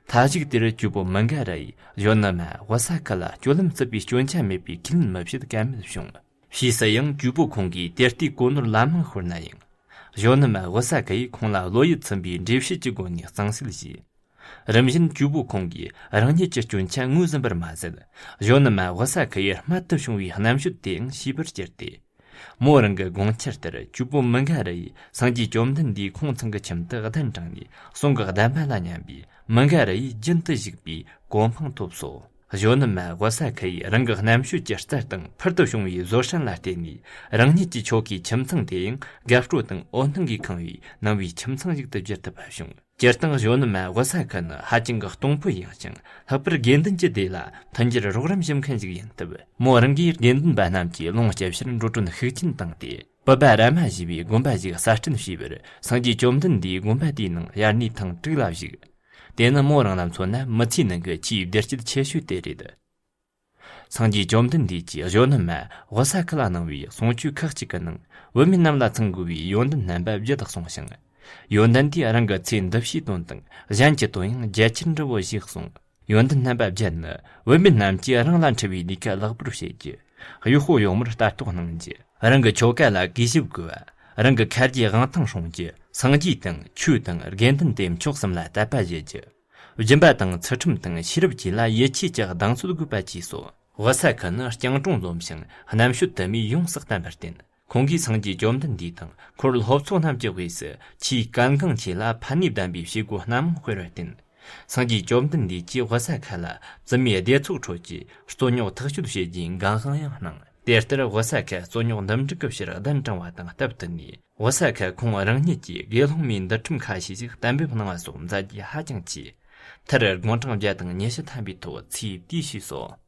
མཐའ་གཞུག་དེར་ཇོ་བོ་མི་འགའ་ར་ཡིས་གཞོན་ནུ་མ་ཝི་ས་ཁ་ལ་སྤྱོད་ལམ་བརྩི་བའི་སྐྱོན་ཆ་མེད་པའི་ཁས་ལེན་མི་བྱེད་ཀ་མེད་བྱུང་། ཕྱིས་སུ་ཡང་ཇོ་བོ་ཁོང་གིས་དེ་ལྟའི་གོ་ནོར་ལམ་མང་ཤོར་ན་ཡང་། གཞོན་ནུ་མ་ཝི་ས་ཁ་ཡིས་ཁོང་ལ་བློ་ཡིད་ཚིམ་པའི་འགྲེལ་བཤད་ཀྱི་སྒོ་ནས་གཙང་སེལ་བྱས། རིམ་བཞིན་ཇོ་བོ་ཁོང་གིས་རང་ཉིད་ཀྱི་སྐྱོན་ཆ་ངོས་ཟིན་པར་མ་ཟད། གཞོན་ནུ་མ་ཝི་ས་ཁ་ཡི་རྨད་དུ་བྱུང་བའི་རྣམ་དཔྱོད་དེའང་ཤེས་པར་གྱུར་ཏེ། མོ་རང་གི་དགོངས་འཆར་ལྟར་ཇོ་བོ་མི་འགའ་ར་ཡིས་སངས་རྒྱས་བཅོམ་ལྡན་འདས་ཁོང་ཚང་གི་ཁྱིམ་དུ་གདན་དྲངས་ནས་གསུང་གི་གདམས་པ་ལ་ཉན་པས། མི་འགའ་ར་ཡིས་རྒྱུན་དུ་ཞུགས་པའི་གོ་འཕང་ཐོབ་སོ། གཞོན་ནུ་མ་ཝི་ས་ཁ་ཡིས་རང་གི་རྣམ་དཔྱོད་ཀྱི་རྩལ་དང་ཕུལ་དུ་བྱུང་བའི་བཟོད་བསྲན་ལ་བརྟེན་ནས། རང་ཉིད་ཀྱི་ཆོ་གའི་ཁྱིམ་ཚང་དེ་ཡང་དགའ་སྤྲོ་དང་འོད་སྣང་གིས་ཁེངས་པའི་ནང་པའི་ཁྱིམ་ཚང་ཞིག་ཏུ་བསྒྱུར་ཐུབ་པ་བྱུང་། སྤྱིར་བཏང་གཞོན་ནུ་མ་ཝི་ས་ཁ་ནི་ཧ་ཅང་གི་གཏོང་ཕོད་ཡིན་ཞིང་། ལྷག་པར་དགེ་འདུན་གྱི་སྡེ་ལ་མཐུན་འགྱུར་རོགས་རམ་བྱེད་མཁན་ཞིག་ཡིན་སྟབས། མོ་རང་གིས་དགེ་འདུན་པ་རྣམས་ཀྱི་ལུང་སྐྱེལ་ཕྱིར་འགྲོ་གྲོན་ཤུགས་ཆེན་བཏང་སྟེ། པུ་པ་རཱ་མ་ཞེས་པའི་དགོན་པ་ཞིག་གསར་སྐྲུན་བྱས་པར། སངས་རྒྱས་བཅོམ་ལྡན་འདས་དགོན་པ་དེའི་ནང་དབྱར་གནས་ཐེངས་དྲུག་ལ་བཞུགས། དེ་ནི་མོ་རང་ལ་མཚོན་ན་མི་ཚེའི་ནང་གི་ཆེས་བདེ་སྐྱིད་ཆེ་ཤོས་དེ་རེད། སངས་རྒྱས་བཅོམ་ལྡན་འདས་ཀྱིས་གཞོན་ནུ་མ་ཝི་ས་ཁ་ལ་གནང་བའི་གསུང་ཆོས་ཁག་ཅིག་གི་ནང་བུད་མེད་རྣམས་ལ་ཚང་དགོས་པའི་ཡོན་ཏན་རྣམ་པ་བརྒྱད་གསུངས་ཤིང་། ཡོན་ཏན་དེས་རང་གི་ཚེ་འདི་ཕྱིའི་དོན་དང་གཞན་གྱི་དོན་ཡང་རྒྱ་ཆེར་འགྲུབ་བོ་ཞེས་གསུངས། ཡོན་ཏན་རྣམ་པ་བརྒྱད་ནི། བུད་མེད་རྣམས་ཀྱིས་རང་ལ་འཁྲི་བའི་ལས་ཀ་ལེགས་པར་བྱེད་རྒྱུ། གཡོག་པོ་གཡོག་མོར་ལྟ་རྟོག་གནང་རྒྱུ། རང་གི་ཆོ་ག་ལ་གུས་ཞབས་དགོས་པ། རང་གི་ཁ་རྗེ་དབང་ཐང་སྲུང་རྒྱུ། སངས་རྒྱས་དང་ཆོས་དང་དགེ་འདུན་ཏེ་མཆོག་གསུམ་ལ་དད་པ་བྱེད་རྒྱུ། སྦྱིན་པ་དང་ཚུལ་ཁྲིམས་དང་ཤེས་རབ་བཅས་ལ་ཡིད་ཆེས་ཀྱི་གདེང་ཚོད་དགོས་པ་བཅས་སོ། ཝི་ས་ཁ་ནི་སྤྱང་གྲུང་འཛོམས་ཤིང་རྣམ་དཔྱོད་དུ་མས་ཡོངས་སུ་བསྟན་པར་བརྟེན། ཁོང་གིས་སངས་རྒྱས་བཅོམ་ལྡན་འདས་དང་འཁོར་སློབ་ཚོགས་རྣམས་ཀྱི་དབུས་སུ་ཆེས་གལ་འགངས་ཆེ་ལ་ཕན་ནུས་ལྡན་པའི་བྱེད་སྒོ་སྣ་མང་སྤེལ་བར་བརྟེན། སངས་རྒྱས་བཅོམ་ལྡན་འདས་ཀྱིས་ཝི་ས་ཁ་ལ་བཙུན་མའི་སྡེ་ཚོགས་ཁྲོད་ཀྱི་རྩོད་རྙོག་ཐག་གཅོད་བྱེད་རྒྱུའི་འགན་དབང་ཡང་གནང་། དེ་ལྟར་ཝི་ས་ཁ་རྩོད་རྙོག་འདུམ་འགྲིག་གི་ཕྱིར་གདན་དྲངས་པ་དང་སྟབས་བསྟུན་ནས། ཝི་ས་ཁ་ཁོང་རང་ཉིད་ཀྱིས་དགེ་སློང་མའི་འདུལ་ཁྲིམས་ཁ་ཤས་ཤིག་གཏན་འབེབས་གནང་བ་སོགས་མཛད་རྗེས་ཧ་ཅང་ཆེ། མཐར་དགུང་གྲངས་བརྒྱ་དང་ཉི་ཤུ་ཐམ་པའི་ཐོག་ཚེ་ཡི་དུས་བྱས་སོ།